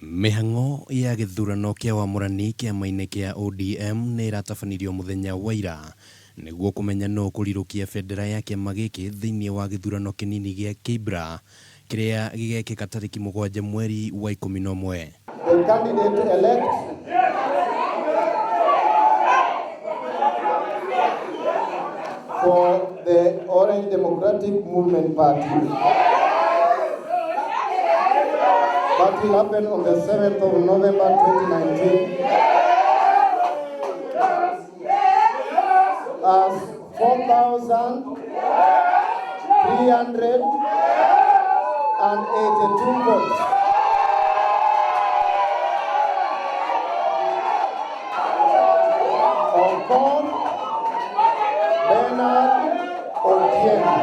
Mĩhang'o ya gĩthurano kĩa wamũrani kĩama-inĩ kĩa ODM nĩ ĩratabanirio mũthenya wa ira nĩguo kũmenya nũ ũkũrirũkia bendera ya kĩama gĩkĩ thĩinĩ wa gĩthurano kĩnini gĩa Kibra kĩrĩa gĩgekĩka tarĩki mũgwanja mweri wa 11. The candidate elect for the Orange Democratic Movement Party. That will happen on the 7th of November 2019 as 4,382 votes. Okoth Bernard Otieno.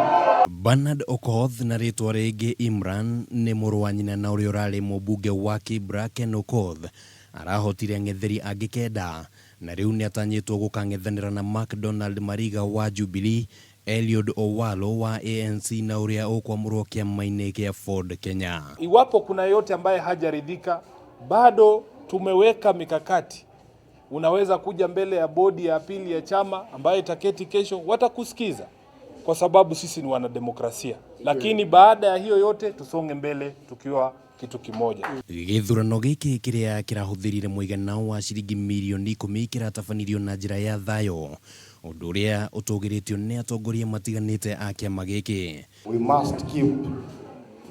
Bernard Okoth na rĩtwa rĩngĩ Imran nĩ mũrũ wa nyina na ũrĩa ũrarĩ mũmbunge wa Kibra Ken Okoth arahotire ang'etheri angĩ kenda na rĩu nĩatanyĩtwo gũkang'ethanĩra na MacDonald Mariga wa Jubilee, Eliud Owalo wa ANC na ũrĩa ũkwamũrwo kĩama-inĩ kĩa Ford Kenya. Iwapo kuna yeyote ambaye hajaridhika, bado tumeweka mikakati. Unaweza kuja mbele ya bodi ya pili ya chama ambayo itaketi kesho, watakusikiza kwa sababu sisi ni wanademokrasia. Lakini baada ya hiyo yote tusonge mbele tukiwa kitu kimoja. Gĩthurano gĩkĩ kĩrĩa kĩrahũthĩrire mũigana wa ciringi mirioni 10 kĩratabanirio na njĩra ya thayũ, ũndũ ũrĩa ũtũgĩrĩtio nĩ atongoria matiganĩte a kĩama gĩkĩ. We must keep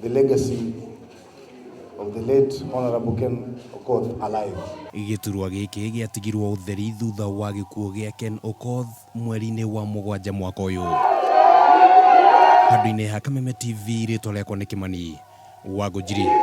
the legacy of the late Honorable Ken Okoth alive. Gĩturwa gĩkĩ gĩatigirwo ũtheri thutha wa gĩkuũ gĩa Ken Okoth mweri-inĩ wa mũgwanja mwaka ũyũ. Handũ-inĩ ha Kameme TV, rĩtwa rĩakwa nĩ Kĩmani wa Ngũnjiri.